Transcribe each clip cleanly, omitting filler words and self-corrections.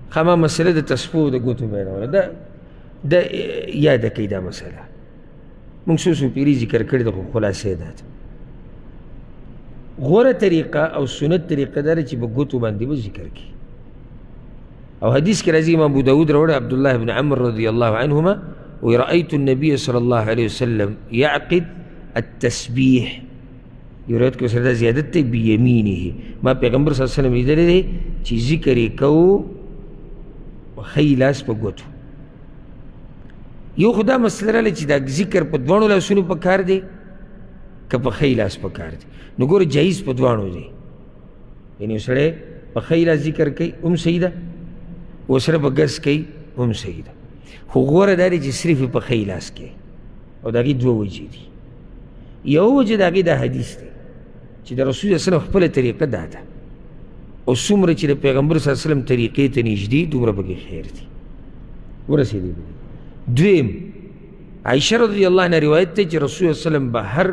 خما مسله د تسپو د ګوتو بیانوله، دا دا یاده کړئ دا مسله. موږ څو څو پیري ذکر کړې ده، خو خلاصه یې دا ده. غوره طریقه او سنت طریقه دا ده چې په ګوتو باندې به ذکر کړي. او حدیث کې راځي، امام ابو داود راوړی، عبدالله بن عمر رضی الله عنهما وی رأيت النبي صلى الله عليه وسلم يعقد التسبيح. یو روایت کې سره دا زیادت دی بیمینه. ما پیغمبر صلی الله علیه وسلم لیدلی دی چې ذکر یې کوو په ښی لاس په ګوتو. یو خو دا مسله راغله چې دا ذکر په دواړو لاسونو په کار دی که په ښی لاس په کار دی. نو ګوره جایز په دواړو دی، یعنې یو سړی په ښی لاس ذکر کوي هم صحیح ده، ورسره په ګس کوي هم صحیح ده، خو غوره دا دی چې صرف یې په ښی لاس کوي. او د هغې دوه وجې دي. یو وجه د هغې دا حدیث دی چې د رسول الله صلی الله علیه وسلم خپله طریقه دا ده، او څومره چې د پیغمبر صلی الله علیه وسلم طریقې ته نږدې دومره پکې خیر دی. ورسېدې به. دویم، عایشه رضی الله عنها روایت دی چې رسول الله صلی الله علیه وسلم به هر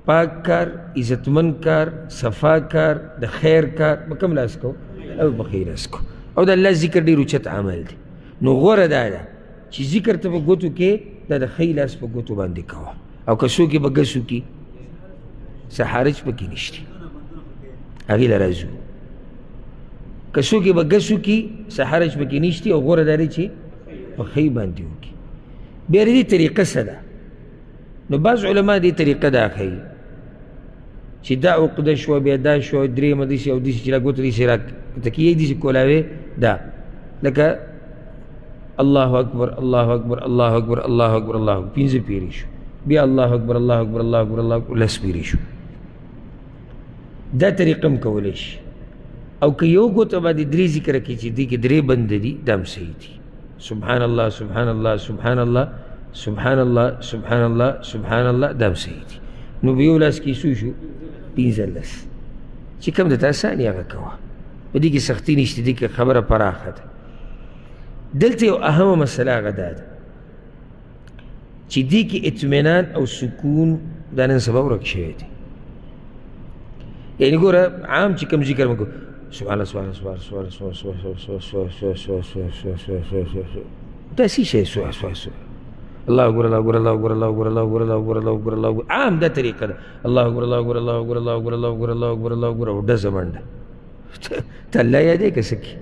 پاک کار، عزتمن کار، صفا کار، د خیر کار به کوم لاس کو؟ او په ښي لاس کو. او د الله ذکر ډېر اوچت عمل دی. نو غوره دا ده چې ذکر ته په ګوتو کې دا د ښی لاس په ګوتو باندې کوه، او که څوک یې په ګسو کې څه حرج پکې نشته، هغې له راځو. که څوک یې په ګسو کې څه حرج پکې نشته، او غوره دا دی چې په ښی باندې وکړي. بیا د دې طریقه څه ده؟ نو بعض علما دې طریقه دا ښیي چې دا عقده شوه، بیا دا شوه، درېیمه داسې او داسې چې دا ګوته داسې را تکیه داسې کولاوې دا، لکه الله اکبر الله اکبر الله اکبر الله اکبر الله اکبر پنځه پیرې شو، بیا الله اکبر الله اکبر الله اکبر الله اکبر لس پیرې شو. دا طریقه هم کولی شي. او که یو ګوته باندې درې ذکر کړي چې دې کې درې بند دي، دا هم صحیح دي. سبحان الله سبحان الله سبحان الله سبحان الله سبحان الله سبحان الله، دا هم صحیح دي. نو په یو لاس کې څو شو؟ 15. چې کوم درته اسان یې هغه کوه، په دې کې سختي نشته، دې کې خبره پراخه ده. دلته یو اهمه مسله هغه دا ده چې دې کې اطمینان او سکون دا نن سبا ورک شوی دی. یعنی ګوره عام چې کوم ذکر موږ سبحان الله سبحان الله سبحان الله سبحان الله سبحان الله سبحان الله سبحان الله سبحان الله سبحان الله دا څه شی سبحان سبحان سبحان الله اکبر الله اکبر الله اکبر الله اکبر الله اکبر الله اکبر الله اکبر الله اکبر عام دا طریقه ده. الله اکبر الله اکبر الله اکبر الله اکبر الله اکبر الله اکبر الله اکبر او ډزه منډه ته الله یادې که څه کې؟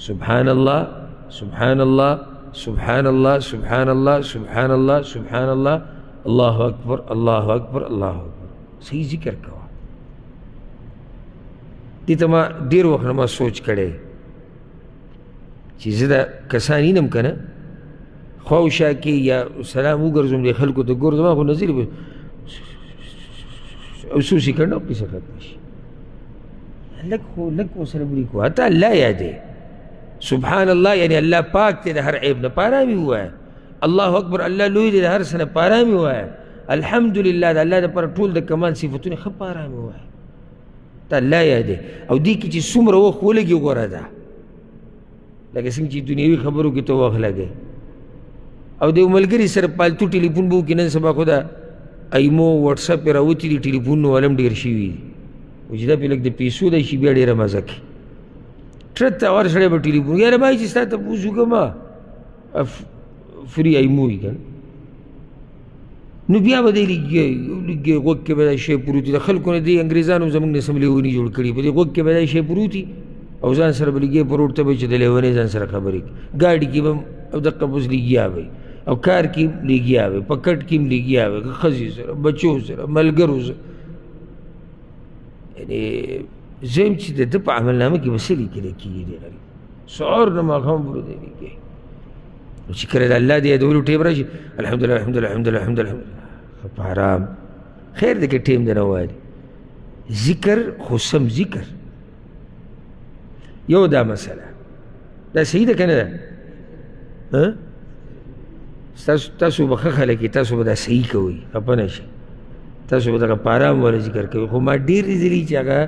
سبحان الله سبحان الله سبحان الله سبحان الله سبحان الله سبحان الله الله اکبر الله اکبر الله اکبر، صحیح ذکر کوه. دې ته ما ډېر وخت نه ما سوچ کړی چې زه دا کسان وینم که نه خواوشا کې یا سلام وګرځوم دې خلکو ته ګورم، زما خو نظر او څو سیکنډه قصه ختمه شي. لږ خو لږ ورسره ولیکو، حتی الله یادې سبحان الله، یعنی الله پاک دی د هر عیب نه، په آرامي ووایه. الله اکبر، الله لوی دی د هر څه نه، په آرامي ووایه. الحمدلله، د الله دپاره ټول د کمال صفتونه ښه په آرامي ووایه. ته الله یادې. او دې کې چې څومره وخت ولګي غوره ده، لکه څنګه چې دنیوي خبرو کې ته وخت لګې. او د یو ملګري سره پالتو ټلیفون به وکړي. نن سبا خو دا ایمو واټساپ یې راوتي دي، ټلیفونونه والا هم ډېر شوي دي، خو چې دا پرې لږ د پیسو دی شي بیا ډېره مزه کوي. ټرته هر سړی به ټلیفون یاره بای چې ستا تپوس وکړم فري ایمو وي که نه، نو بیا به دی لګیا لګیا غوږ کې به دا شی پروت وي. د خلکو نه دی انګریزانو زموږ نه سم لیوني جوړ کړي، په دې غوږ کې به دا شی پروت وي او ځان سره به لګیا په روډ ته به چې د لیوني ځان سره خبرې کوي. ګاډي کې به هم او دقه اوس لګیا وي، او کار کې هم لګیا وي، په کټ کې هم لګیا وي، ښځې سره، بچو سره، ملګرو سره. یعنې زه یم چې د ده په عملنامه کې به څه لیکل کېږي؟ دی غریب سهار نه ماښام پورې دی لګیا. نو چې کله د الله د یادولو ټیم راشي، الحمدلله الحمدلله الحمدلله الحمدلله، ښه په آرام خیر دی که ټیم دی نه وایي. ذکر خو سم ذکر. یو دا مسله دا صحیح ده که نه ده؟ تاسو به ښه خلک یې، تاسو به دا صحیح کوئ، خفه نه شئ، تاسو به دغه په آرام والا ذکر کوئ. خو ما ډېر لیدلي چې هغه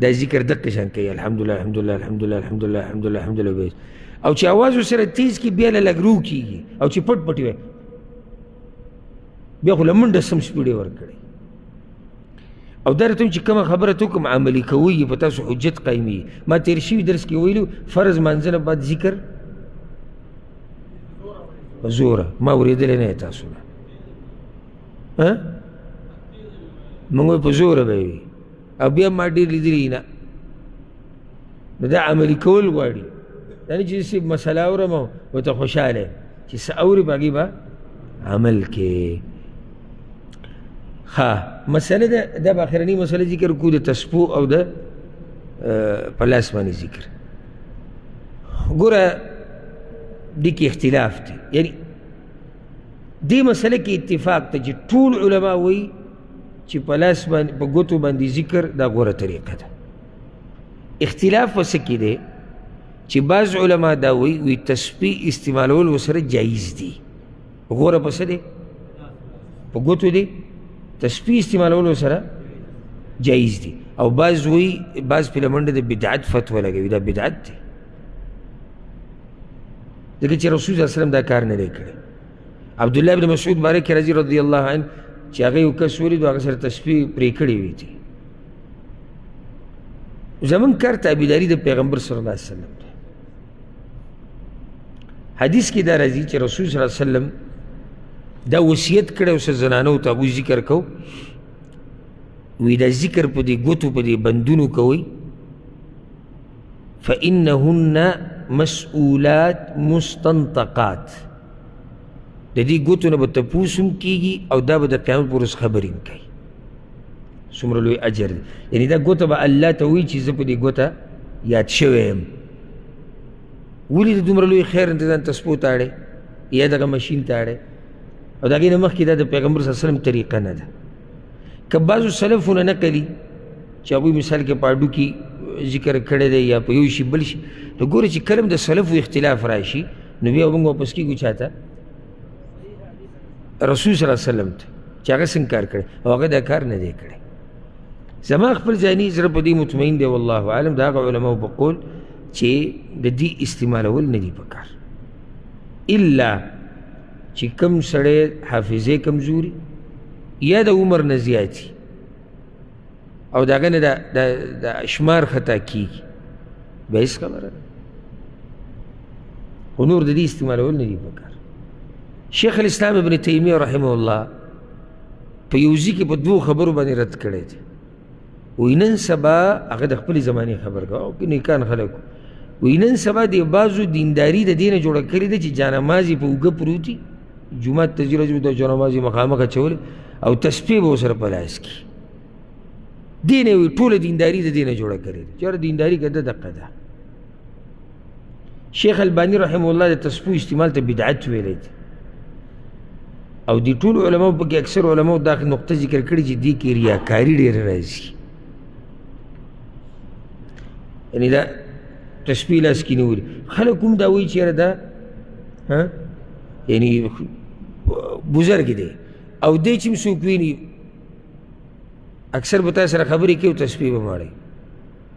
دا ذکر دقه شان کوي، الحمدلله الحمدلله الحمدلله الحمدلله الحمدلله الحمدلله بس. او چې اواز ورسره تیز کړي بیا له لږ رو کېږي، او چې پټ پټ وي بیا خو له منډه سم سپیډې ورکړي. او دا راته چې کومه خبره ته کوم عملي کوئ په تاسو حجت قایمېږي. ما تېر شوي درس کې ویلو فرض مانځه نه بعد ذکر په زوره، ما اورېدلی نه تاسو نه، موږ وایو په زوره به وي، او بیا ما ډېر لیدلي نه. نو دا عملي کول غواړي، دا نه چې داسې مسله اورم او ورته خوشحاله یم، چې څه اوري په هغې به عمل کوي. ښه مسله ده، دا به اخرنۍ مسله ذکر کړو د تسپو او د په لاس باندې ذکر. ګوره دې کې اختلاف دی، یعنی دې مسله کې اتفاق دی چې ټول علما وایي چې په لاس باندې په ګوتو باندې ذکر دا غوره طریقه ده. اختلاف په څه کې دی چې بعض علما دا وایي وی تسبیح استعمالول ورسره جایز دي، غوره په څه دی؟ په ګوتو دی، تسبیح استعمالول ورسره جایز دي. او بعض وایي، بعض په لمنډه د بدعت فتوا لګوي، دا بدعت دی، ځکه چې رسول صلی الله علیه وسلم دا کار نه دی کړی. عبدالله بن مسعود باره کې راځي رضی الله عنه چې هغه یو کس ولید، هغه سره تسبیح پرې کړې وي. تې زمونږ کار تابعداري د پیغمبر صلی الله علیه وسلم ده. حدیث کې دا راځي چې رسول صلی الله علیه وسلم دا وصیت کړی اوس زنانو ته هغوی ذکر کو، وی دا ذکر په دې ګوتو په دې بندونو کوئ، فإنهن مسؤولات مستنطقات، د دې ګوتو نه به تپوس هم کېږي او دا به د قیامت پر ورځ خبرې هم کوي. څومره لوی اجر دی، یعنې دا ګوته به الله ته وایي چې زه په دې ګوته یاد شوی یم. ولې د دومره لوی خیر نه ځان تسپو ته اړې یا دغه مشین ته اړې؟ او د هغې نه مخکې دا د پیغمبر صلی الله علیه وسلم طریقه نه ده. که بعضو سلفونه نقلي چې هغوی مثال کې په هډوکي ذکر کړی دی یا په یو شي بل شي، نو ګوره چې کله هم د سلفو اختلاف راشي نو بیا موږ واپس کېږو چا ته؟ رسول صلی الله علیه وسلم ته، چې هغه څنګه کار کړی او هغه دا کار نه دی کړی. زما خپل ځاني زړه په دې مطمئن دی والله اعلم، د هغه علماو په قول چې د دې استعمالول نه دي پکار، الا چې کم سړی حافظې کمزوري یا د عمر نه زیاتي او د هغه نه د شمار خطا کېږي، بیا هېڅ خبره ده، خو نور د دې استعمالول نه دي پکار. شیخ الاسلام ابن تیمیه رحمه الله په یو ځای کې په دوو خبرو باندې رد کړی دی. وایي نن سبا هغه د خپلې زمانې خبر کوه او نیکان خلک وایي نن سبا د بعضو دینداري د دې نه جوړه کړې ده چې جانماز یې په اوږه پروت وي، جومات ته ځي راځي د جانماز یې مخامخ اچولی او تسبیح به ورسره په لاس کي. دې نه وایي ټوله دینداري د دې نه جوړه کړې ده، چېرې دینداري که ده دقه ده. شیخ الباني رحمه الله د تسبیح استعمال ته بدعت ویلی دی، او دې ټولو علماو پکې اکثر علماو دا نقطه ذکر کړې چې دې کې ریاکاري ډېره راځي، یعنې دا تسبیح لاس کې نیولي خلک هم دا وایي چې یاره دا یعنې بزرګ دی، او دی چې هم څوک ویني اکثر به تا سره خبرې کوي او تسبیح به ماړوي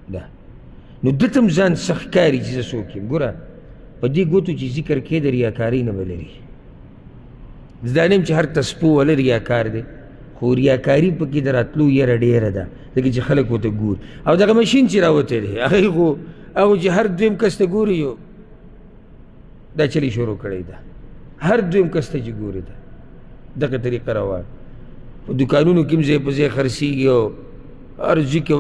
ده، نو ده ته هم ځان څه ښکاري چې زه څوک یم. ګوره په دې ګوتو چې ذکر کوې د ریاکارۍ نه به لري. زه دا نه یم چې هر تسپو والا ریاکار دی، خو ریاکاري پکې د راتلو یره ډېره ده، ځکه چې خلک ورته ګوري. او دغه مشین چې راوتی دی هغې خو هغه چې هر دویم کس ته ګوري یو دا چلی شروع کړی ده، هر دویم کس ته چې ګوري ده دغه طریقه روان. په دوکانونو کې هم ځای په ځای خرڅېږي او هر ځای کې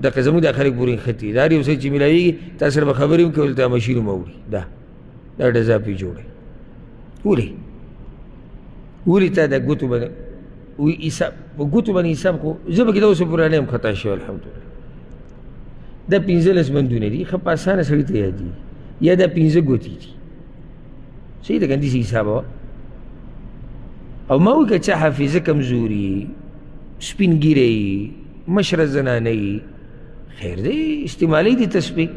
دغه زموږ دا خلک پورې نښتي، دا هر یو څه چې میلاویږي تا سره به خبرې هم کوي، دلته مشین هم اوړي، دا دا ډزا پرې جوړوي. ولې ولې تا د ګوتو باندې وی حساب په ګوتو باندې حساب خو زه پکې دا اوسه پورې نه یم خطا شوی الحمدلله. دا 15 بندونه دي، ښه په اسانه سړي ته یادېږي، یا دا 5 ګوتې دي، صحیح ده که نه؟ داسې حساب وه. او ما وویل که چا حافظه کمزوري، سپین ږیری، مشره زنانه یي، خیر دی استعمالوي دي تسبیح،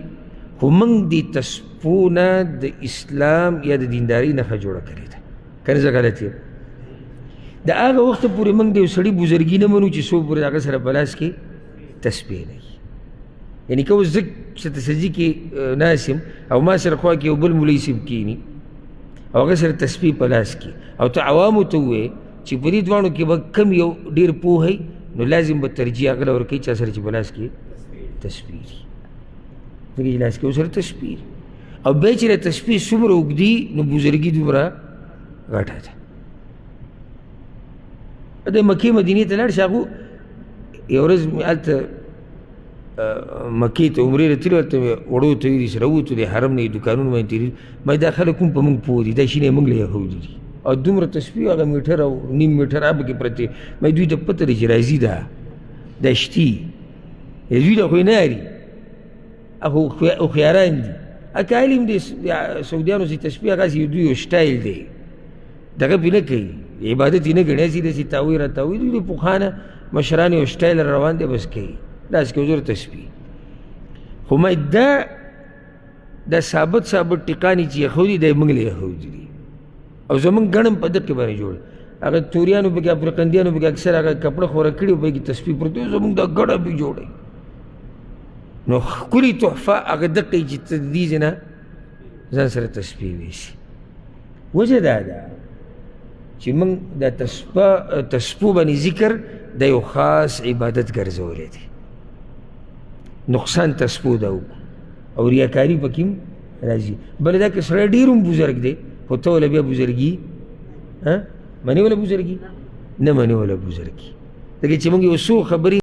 خو موږ دې تسپو نه د اسلام یا د دیندارۍ نښه جوړه کړې ده، که نه زه غلط یم؟ د هغه وخته پورې موږ د یو سړي بزرګي نه منو چې څو پورې د هغه سره په لاس کې تسبیح نه وي. یعنې که اوس زه څه تسجي کې ناست یم او ما سره خوا کې یو بل مولوي صاحب کښېني او هغه سره تسبیح په لاس کې، او ته عوامو ته ووایې چې په دې دواړو کې به کم یو ډېر پوه وي، نو لازم به ترجیح هغه له ورکوي چا سره چې په لاس کې تسبیح وي، ځکه چې لاس کې ورسره تسبیح. او بیا چې د تسبیح څومره اوږدي نو بزرګي دومره غټه ده. د مکې مدینې ته لاړ شه، هغو یو ورځ مې هلته مکې ته عمرې له تللو، هلته مې وړو ته ویلي چې راووتو د حرم نه یې دوکانونو باندې تېرېدو، ما دا خلک هم په موږ پوه دي، دا شیونه یې موږ له یهودي دي، او دومره تسبیح هغه میټر او نیم میټر هغه پکې پرتې. ما دوی ته پته ده چې راځي، دا دا شتي دوی له خو یې نه اري، هغه هوښیاران دي. اکه علم دی سعودیانو چې تسبیح هغسې دوی یو سټایل دی، دغه پې نه کوي، عبادت یې نه ګڼي، هسې داسې تاوی را تاوی دوی د پخوا نه مشران یو سټایل را روان دی، بس کوي داسې کوي زور تسبیح. خو ما دا دا ثابت ثابت ټیقانې چې یهودي دی موږ له یهودي دي، او زموږ ګڼم په دقې باندې جوړ. هغه توریانو پکې افریقندیانو پکې اکثر هغه کپړه خوره کړي او پکې تسبیح پرته وي، زموږ دا ګډه پې جوړوي. نو ښکلې تحفه هغه دقې چې ته د دې ځای نه ځان سره تسبیح ویسي. وجه دا ده چې موږ د تسپو باندې ذکر د یو خاص عبادت ګرځولی دی. نقصان تسپو دا وکړو او ریاکاري پکې هم راځي. بله دا که سړی ډېر هم بزرګ دی خو ته وله بیا بزرګي منې وله بزرګي نه منې وله بزرګي، ځکه چې موږ یو څو خبرې